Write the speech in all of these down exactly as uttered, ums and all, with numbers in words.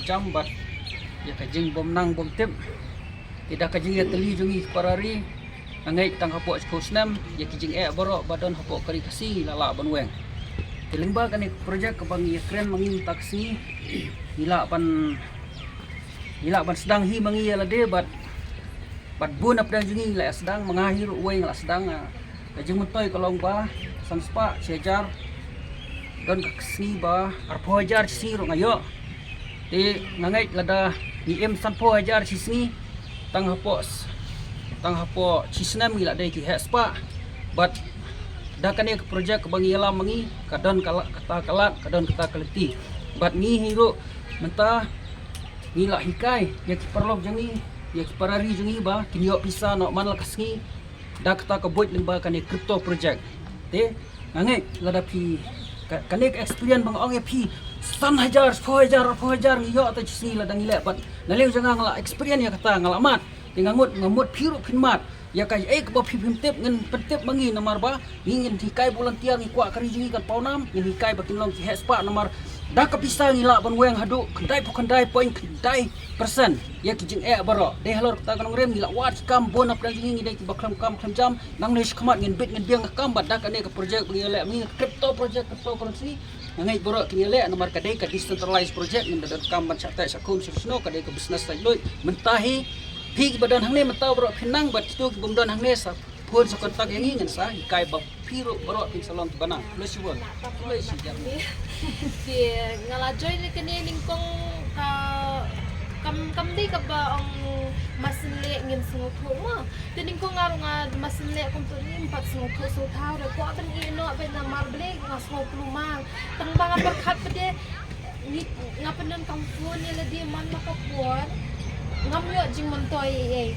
jam bad ïa ka jingbymnang bymtip. Te da ka jingïatylli jong ngi ki para ri, nga ngeit tang hapoh shiphew snem ïa ki jingeh baroh ba don hapoh ka ri Khasi la lah ban weng. Te lyngba kane ka projek kaba ngi ïakren ma ngi mynta ka sngi, ngi lah ban ngi lah ban sdang hi ma ngi ïa lade bad bad bun na pdeng jong ngi ngi lah sdang, ma nga hi ruh uwei nga lah sdang. Ah, ka jingmyntoi ka long ba san spah shi hajar, don ka sngi ba arphew hajar shi sngi ruh nga ïoh. Te nga ngeit lada ngi im sanphew hajar shi sngi, tang hapoh s- tang hapoh shi snem ngi lah dei ki heh spah. Bad da kane ka projek kaba ngi ïalam ma ngi, ka don ka la- kata ka lad, ka don kata ka lynti. Bad ngi hi ruh mynta ngi lah hikai ïa ki paralok jong ngi, ïa ki para ri jong ngi ba kin ïoh pisa noh man la ka sngi da kata ka buit lyngba kane crypto project. Te nga ngeit lada phi ka- kane ka experience ba nga ong ïa phi, san hajar, shiphew hajar, arphew hajar ngi ïoh ta shi sngi lada ngi leh. Bad na liang jong nga nga lah experience ïa kata, nga lah mad. Te nga ngut, nga mut phi ruh phin mad. Ïa kaei kaba phi phim tip ngin pyntip ma ngi, namar ba ngi ngin hikai volunteer, ngi kwah ka ri jong ngi kan paw nam, ngin hikai ba kin long ki heh spah, namar da ka pisa ngi lah ban weng haduh khyndai phew khyndai point khyndai percent ïa ki jingeh baroh. Dei halor kata ka nongrim ngi lah wad ki kam, bun na pdeng jong ngi ngi dei kiba khlem kam khlem jam, nangne shakhmat ngin bit ngin biang ka kam. Bad da kane ka project ba ngi ïaleh ma ngi, crypto project, cryptocurrency, nga ngeit baroh kin ïaleh namar ka dei ka decentralized project, ngin da donkam ban shah teh shah khum shano shano, ka dei ka business laitluid. Mynta hi phi kiba don hangne mynta baroh phin nang, bad kito ki bym don hangne sa phone sa contact ïa ngi, ngin sa hikai ba phi ruh baroh phin sa long kiba nang. Khublei shibun. Khublei shibun. Te nga la join ïa kane nyngkong ka kam, kam dei kaba ong masnleh ngin sngewthuh mo. Te nyngkong nga ruh nga masnleh kumto, ngim pat sngewthuh sngewthaw re, kwah ban ïeh noh bad namar balei nga sngew kulmang. Tang ba nga pyrkhat pat de ngi, nga pyndonkam phone ïa lade man la ka por ngam ïoh jingmyntoi ei ei.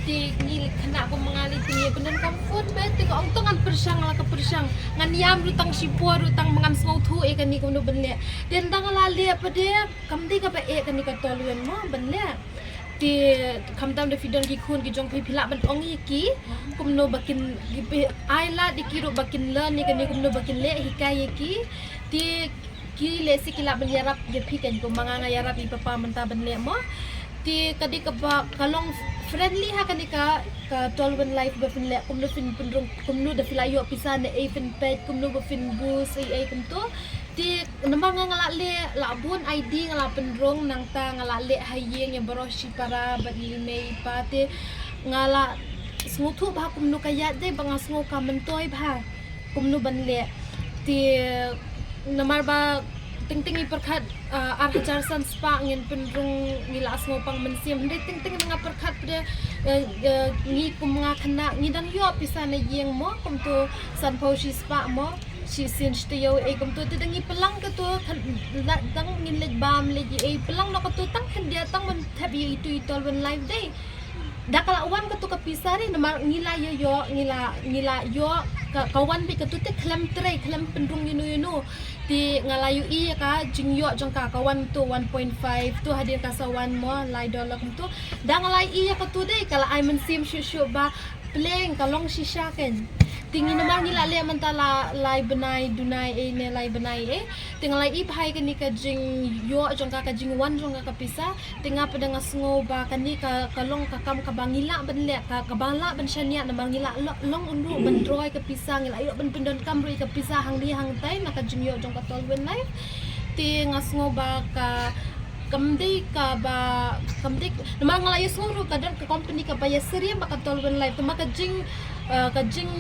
Te ngi khynnah kum nga lei te ngi pyndonkam phone bad te nga ong to ngan pyrshang la ka pyrshang. Ngan ïam ruh tang shipor ruh tang ba ngan sngewthuh ïa kane kumno ban leh. Te ynda nga la leh pat de kam dei kaba eh kane ka Tolwyn mo ban leh. Te khamtam da phi don ki khun ki jong phi, phi lah ban ong ïa ki kumno ba kin, ki phi ai lad ïa ki ruh ba kin learn ïa kane kumno ba kin leh, hikai ïa ki. Te ki lehse ki lah ban ïarap ïa phi kan, kumba nga nga ïarap ïa papa mynta ban leh mo. Te ka dei kaba ka long friendly ha kane ka, ka Tolwyn Life ba phin leh, kumno phin pynrung, kumno da phi lah ïoh pisa ne ei phin peit, kumno ba phin boost ei ei kumto. Te namar nga nga lah leh, lah bun idea nga lah pynrung, nangta nga lah leh ha ïing ïa baroh shipara bad ïa i mei i pa, te nga lah sngewthuh bha kumno ka ïaid dei ba nga sngew ka myntoi bha kumno ban leh. Te namar ba teng teng i pyrkhat, ah, ar hajar san spah ngin pynrung, ngi lah sngew pang mynsiem. Hynrei teng teng nga pyrkhat pat de, eh, eh, ngi kum nga khynnah ngi dang ïoh pisa na ïing mo, kumto sanphew shi spah mo, shi sien shi taïew ei kumto. Te dang ngi pynlang kato, kan, la, dang ngin leit bam leit ei, pynlang noh kato tang khyndiat tang ban thep ïa itu i Tolwyn Life dei. Da ka lah wan kato ka pisa re, namar ngi la ïoh ïoh, ngi la, ngi la ïoh ka, ka wan beit kato te khlem trei, khlem pynrung ïano ïano. Te nga la ïohi ïa ka jingïoh jong ka, ka wan to one point five to hadien ka sa wan mo lai dollar kumto. Da nga la ïohi ïa kato dei ka la ai mynsiem shuh shuh ba pleng ka long shisha kan. Te ngi namar ngi la leh mynta la lai bnai duna ei ne lai bnai ei. Te nga la ïohi bha ïa kane ka jingïoh jong ka, ka jingwan jong ka, ka pisa. Te nga pat de nga sngew ba kane ka, ka long ka kam kaba ngi lah ban leh, ka, kaba lah ban shaniah namar ngi lah lo-, long ruh ban draw ïa ka pisa, ngi lah ïoh ban pyndonkam ruh ïa ka pisa hangne hangtai na ka jingïoh jong ka Tolwyn Life. Te nga sngew ba ka, kam dei kaba, kam dei, namar nga la ïohsngew ruh ka don ka company kaba ïasyriem bad ka Tolwyn Life. Te ma ka jing, eh, ka jing,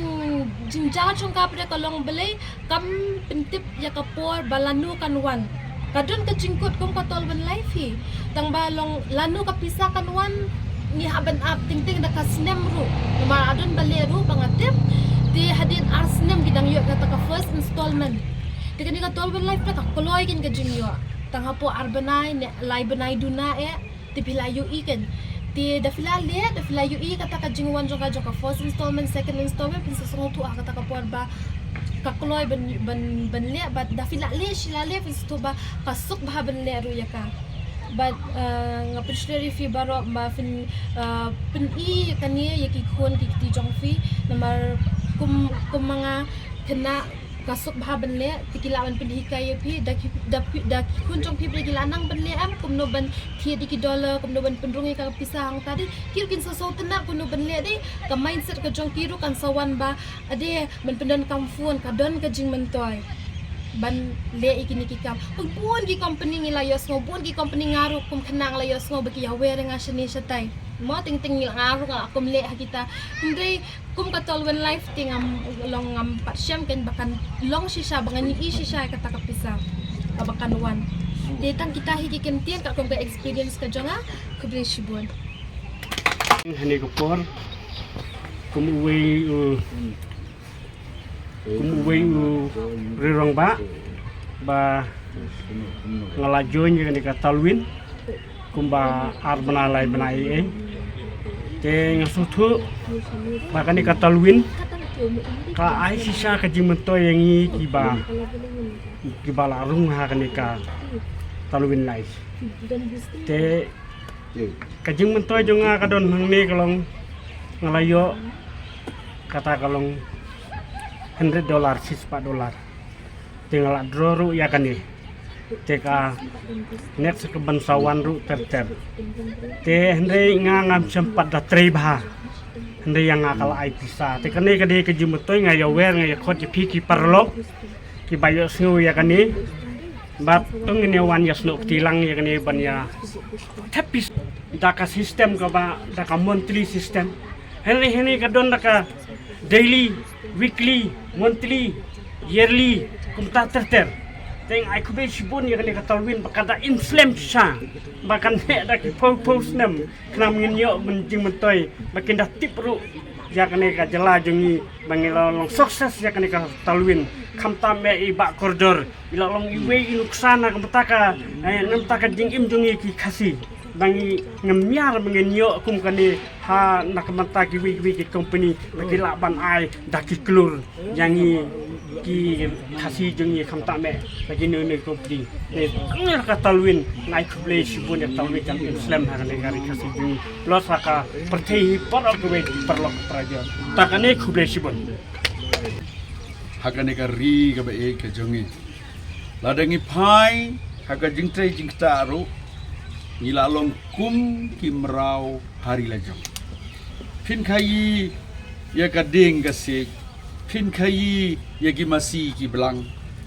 jingjar jong ka pat de ka long balei kam pyntip ïa ka por ba lano kan wan. Ka don ka jingkut kum ka Tolwyn Life hi. Tang ba long lano ka pisa kan wan, ngi hap ban ap teng teng da ka snem ruh. Namar la don ba leh ruh ba nga tip. Te hadien ar snem ki dang ïoh kata ka first installment. Te kane ka Tolwyn Life pat ka kloi kein ka jingïoh. Tang hapoh ar bnai ne lai bnai duna eh. Te phi la ïohi kan. Te da phi la leh, da phi la ïohi kata ka jingwan jong ka, jong ka first installment, second installment, phin sa sngewthuh ha kata ka por ba ka kloi ban, ban, ban leh, bad da phi la leh, shi la leh, phin sa sngewthuh ba ka suk bha ban leh ruh ïa ka. Bad, eh, nga pynshlur ïa phi baroh ba phin, eh, pyni kane ïa ki khun ki kti jong phi, namar kum, kum ma nga khynnah ka suk bha ban leh, te ki lah ban pynhikai ïa phi, da ki, da phi, da ki khun jong phi ba ki lah nang ban leh em, kumno ban thied ïa ki dollar, kumno ban pynrung ïa ka pisa hangta, dei ki ruh kin sa sngewtynnat kumno ban leh, dei ka mindset ka jong ki ruh kan sa wan ba, ade, ban pyndonkam phone, ka don ka jingmyntoi ban leh ïa kine ki kam. Bun ki company ngi la ïohsngew, bun ki company nga ruh kum khynnah nga la ïohsngew ba ki ïawer ïa nga shane shatai. Mo, teng teng ngi la, nga ruh nga la kum leh ha kita. Hynrei kum ka Tallwin Life te ngam long, ngam pat shem kein ba kan long shisha, ba ngan ïohi shisha ïa kata ka pisa kaba kan wan. Te tang kita hi ki kyntien katkum ka experience ka jong nga. Khublei shibun. Hane ka por kum uwei u, kum uwei u riewrangbah ba nga la join ïa kane ka Tallwin kumba ar bnai lai bnai ei ei. Te nga sngewthuh ba kane ka Tallwin ka ai shisha ka jingmyntoi ïa ngi kiba, kiba la rung ha kane ka Tallwin Life. Te ka jingmyntoi jong nga ka don hangne ka long, nga la ïoh kata ka long hundred dollar, shispah dollar. Te nga la draw ruh ïa kane. Te ka next ka ban sa wan ruh ter ter. Te hynrei nga ngam shem pat da trei bha. Hynrei ïa nga ka la ai pisa. Te kane ka dei ka jingmyntoi, nga ïawer, nga ïakhot ïa phi ki paralok kiba ïohsngew ïa kane. Bad to ngin ïa wan ïa snoh kti lang ïa kane ban ïa thep pisa da ka system kaba, da ka monthly system. Hynrei hynrei ka don da ka daily, weekly, monthly, yearly, kumta ter ter. Te nga ai khublei shibun ïa kane ka Tallwin ba ka da im slem shisha ba kan heh da ki phew phew snem. Khnang ngin ïoh ban jingmyntoi ba kin da tip ruh ïa kane ka jylla jong ngi ba ngi la long success ïa kane ka Tallwin. Khamtam eh i Bah Kordor i la long iwei i nuksa na ka bynta ka, eh, na ka bynta ka jingim jong ngi ki Khasi. Ba ngi ngam miar ba ngin ïoh kum kane ha na ka bynta kiwei kiwei ki company ba ki lah ban ai da ki klur ïa ngi ki Khasi jong ngi, khamtam eh ba ki nongïalam company. Te ngi la ka Tallwin, nga ai khublei shibun ïa ka Tallwin, kan im slem ha kane ka ri Khasi jong ngi, plus ha ka pyrthei hi baroh kawei, paralok parajor. Te kane, khublei shibun. Ha kane ka ri kaba ïeit ka jong ngi, lada ngi phai ha ka jingtrei jingktah ruh, ngi la long kum ki mraw ha ri la jong. Phin khaïi ïa ka dieng ka siej, phin khaïi ïa ki masi ki blang,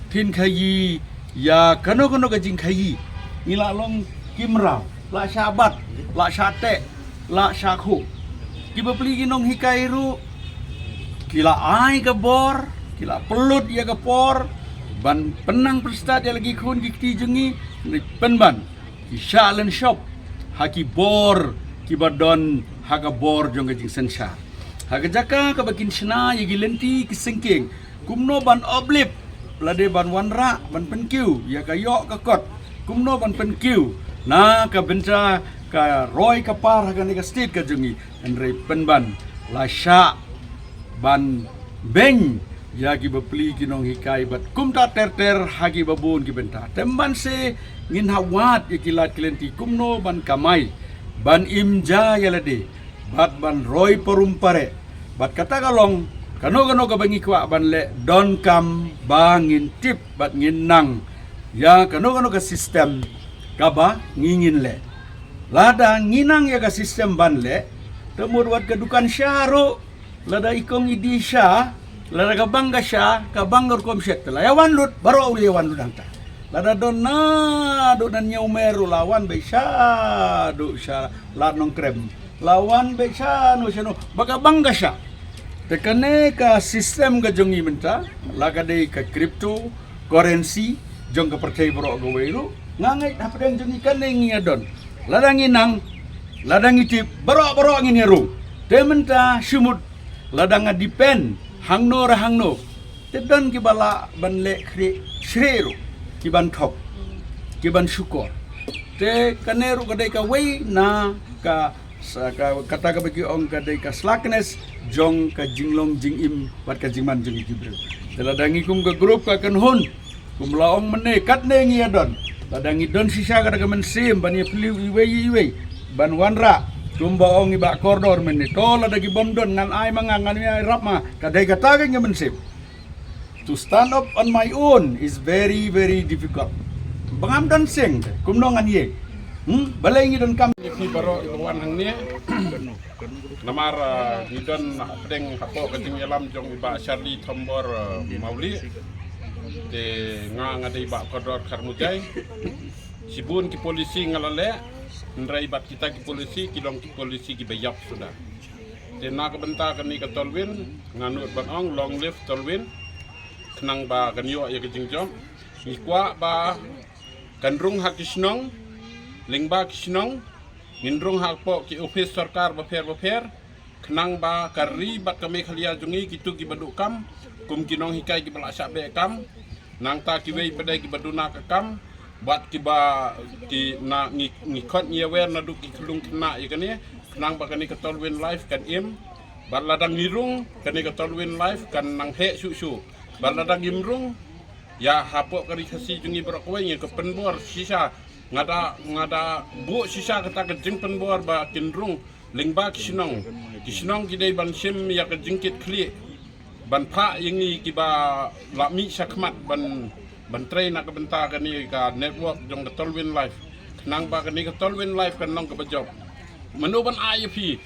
phin khaïi ïa kano kano ka jingkhaïi. Ngi la long ki mraw, la shah bat, la shah teh, la shah khuh. Ki bapli ki nonghikai ruh ki la ai ka bor, ki la pynlut ïa ka por ban pynnang pynstad ïa la ki khun ki kti jong ngi, ne pynban ki shah lynshop ha ki bor kiba don ha ka bor jong ka jingsynshar. Ha ka jaka kaba kin shna ïa ki lynti ki syngkien, kumno ban uplift, lade ban wanrah, ban pynkiew ïa ka ïoh ka kot, kumno ban pynkiew na ka bynta ka roi ka par ha kane ka state ka jong ngi. Hynrei pynban la shah ban beiñ ïa ki bapli ki nonghikai bad kumta ter ter ha kiba bun ki bynta. Te mynban se ngin hap wad ïa ki lad ki lynti kumno ban kamai, ban im ja ïa lade bad ban roi parum pareh. Bad kata ka long, kano kano kaba ngi kwah ban leh, donkam ba ngin tip bad ngin nang ïa kano kano ka system kaba ngi ngin leh. Lada ngi nang ïa ka system ban leh, te mut wat ka dukan sha ruh, lada i kong i die sha, lada ka bang ka sha, ka bang ka rukom shet, te la ïa wan lut, baroh u la ïa wan lut hangta. Lada don naduh na Ñiewmer ruh, la wan beit shaduh sha Lad Nongkrem, la wan beit shano shano ba ka bang ka sha. Te kane ka system ka jong ngi mynta, la ka dei ka crypto currency jong ka pyrthei baroh kawei ruh, nga ngeit hapdeng jong ngi kane ngi ïa don. Lada ngi nang, lada ngi tip, baroh baroh ngin ïa rung. Te mynta shu mut, lada nga depend hangno re hangno, te don kiba lah ban leh khrieh shrieh ruh, kiban thok, kiban shukor. Te kane ruh ka dei kawei na ka, sa ka, kata kaba ki ong ka dei ka slackness jong ka jinglong jingim bad ka jingman jong ki briew. Te lada ngi kum ka group ka kynhun, kum la ong mynne, katne ngi ïa don. Lada ngi don shisha kata ka mynsiem ban ïa plie iwei iwei, ban wanrah, kumba ong i Bah Kordor mynne, to lada ki bym don ngan ai ma nga, ngan ïa rap ma, ka dei kata ka mynsiem. To stand up on my own is very, very difficult. Ba ngam don seng, kumno ngan ïeng. Hmm? Balei ngi donkam. Phi baroh kiba wan hangne. Namar, ah, ngi don hapdeng hapoh ka jingïalam jong i Bah Charlie Thombor, ah, Mawlieh. Te nga nga dei Bah Kordor Kharmujai. Shibun ki polisi nga la leh, hynrei bad kita ki polisi ki long ki polisi kiba ïap suda. Te na ka bynta kane ka Tolwyn, nga nud ban ong long live Tolwyn. Khnang ba kan ïoh ïa ka jingjop. Ngi kwah ba kan rung ha ki shnong, lyngba ki shnong, ngin rung hapoh ki ophis sorkar bapher bapher, khnang ba ka ri bad ka Meghalaya jong ngi, kito kiba duh kam, kum ki nonghikai kiba la shah beh kam, nangta kiwei pat de kiba duna ka kam, bad kiba ki na ngi, ngi khot ngi aware naduh ki khyllung khynnah ïa kane, khnang ba kane ka Tolwyn Live kan im, bad lada ngi rung, kane ka Tolwyn Live kan nang heh shuh shuh. Bad lada ngim rung, ïa hapoh ka ri Khasi jong ngi baroh kawei ngi ka pynbor shisha. Nga da, nga da buh shisha kata ka jingpynbor ba kin rung lyngba ki shnong. Ki shnong ki dei ban shim ïa ka jingkit khlieh, ban phah ïa ngi kiba la mih shakhmat ban, ban trei na ka bynta kane ka network jong ka Tolwyn Live. Khnang ba kane ka Tolwyn Live kan long kaba jop. Mano ban ai ïa phi?